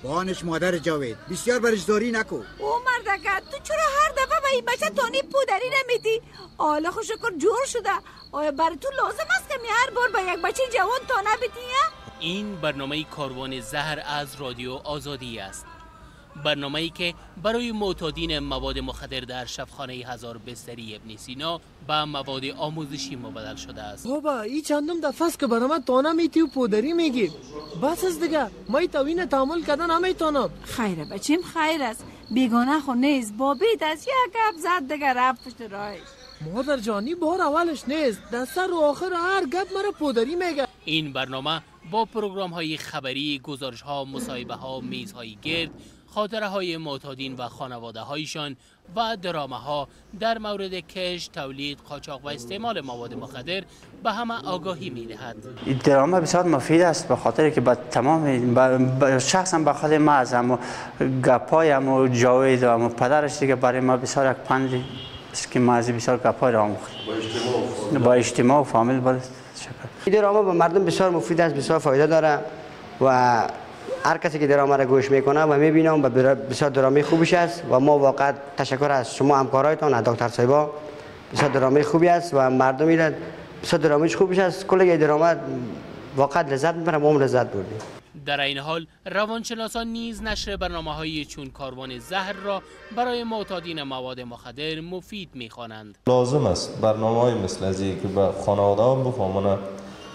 بانش مادر جاوید، بسیار برش زاری نکو. او مردکه، تو چرا هر دفعه به این بچه تانی پودری نمیدی؟ حالا خو شکر جور شده. آیا برای تو لازم است که می هر بار به یک بچه جوان تانه بدی؟ این برنامه کاروان زهر از رادیو آزادی است. برنامه‌ای که برای معتادین مواد مخدر در شفاخانه 1000 بستری ابن سینا به مواد آموزشی مبدل شده است. بابا، این چندم دفعه است که برای من تانه میتی و پودری میگی. بس است دیگه، ما این توهین تحمل کردن نمیتونم. خیره بچیم، خیر است. بیگانه خو نیست، بابیت است. یک گپ زد دیگه رفت پشت راهش. مادر جانی، بار اولش نیست. در سر و آخر هر گپ مرا پودری میگه. این برنامه با پروگرام های خبری، گزارش ها، مصاحبه ها، میزهای گرد، خاطره های معتادین و خانواده هایشان و درامه ها در مورد کشت، تولید، قاچاق و استعمال مواد مخدر به همه آگاهی می دهد. این درامه بسیار مفید است، به خاطر که با تمام شخصا به خاطر ما از همو گپای همو جاوید و همو پدرش دیگه برای ما بسیار یک پند است که ما از بسیار گپای را آموختیم. با اجتماع و فامیل باید. این درامه به مردم بسیار مفید است، بسیار فایده داره و هر کسی که درامه را گوش میکنه و میبینم بسیار درامه خوبش است و ما واقعا تشکر از شما همکارایتان، از دکتر صاحبا. بسیار درامه خوبی است و مردم میره بسیار درامهش خوبش است. کل این درامه واقعا لذت میبره، ما هم لذت بردیم. در این حال روانشناسان نیز نشر برنامه‌های چون کاروان زهر را برای معتادین مواد مخدر مفید می‌خوانند. لازم است برنامه‌های مثل از این که به خانواده‌ها بفهمانند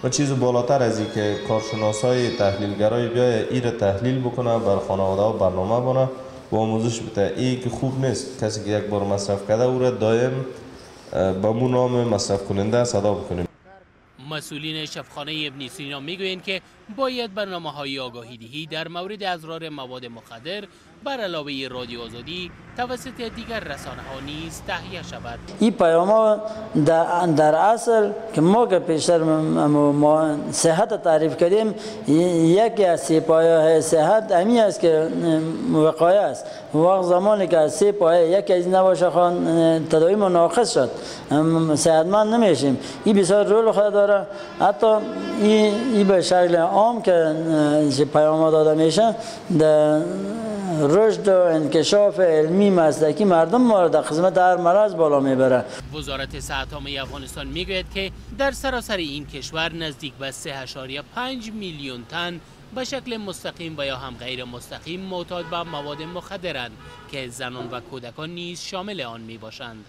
و چیز بالاتر از این که کارشناسای تحلیلگرای بیای ای را تحلیل بکنه، بر خانواده ها برنامه بانه و آموزش بده. ای که خوب نیست کسی که یک بار مصرف کرده او را دائم به مو نام مصرف کننده صدا بکنیم. مسئولین شفاخانه ابن سینا میگویند که باید برنامه های آگاهی دهی در مورد اضرار مواد مخدر بر علاوه رادیو آزادی توسط دیگر رسانه ها نیز تهیه شود. این پیام ها در اصل که ما که پیشتر ما صحت تعریف کردیم، یکی از سه پایه صحت همی است که وقایه است. وقت زمانی که از سه پایه یکی از نباشه خان تداوی ما ناقص شد، صحتمند نمیشیم. این بسیار رول خود داره. حتی این به شکل عام که پیام ها داده میشه در رشد و انکشاف علمی مسلکی مردم ما را در خدمت هر مرض بالا میبره. وزارت صحت عامه افغانستان میگوید که در سراسر این کشور نزدیک به 3.5 میلیون تن به شکل مستقیم و یا هم غیر مستقیم معتاد به مواد مخدرند که زنان و کودکان نیز شامل آن میباشند.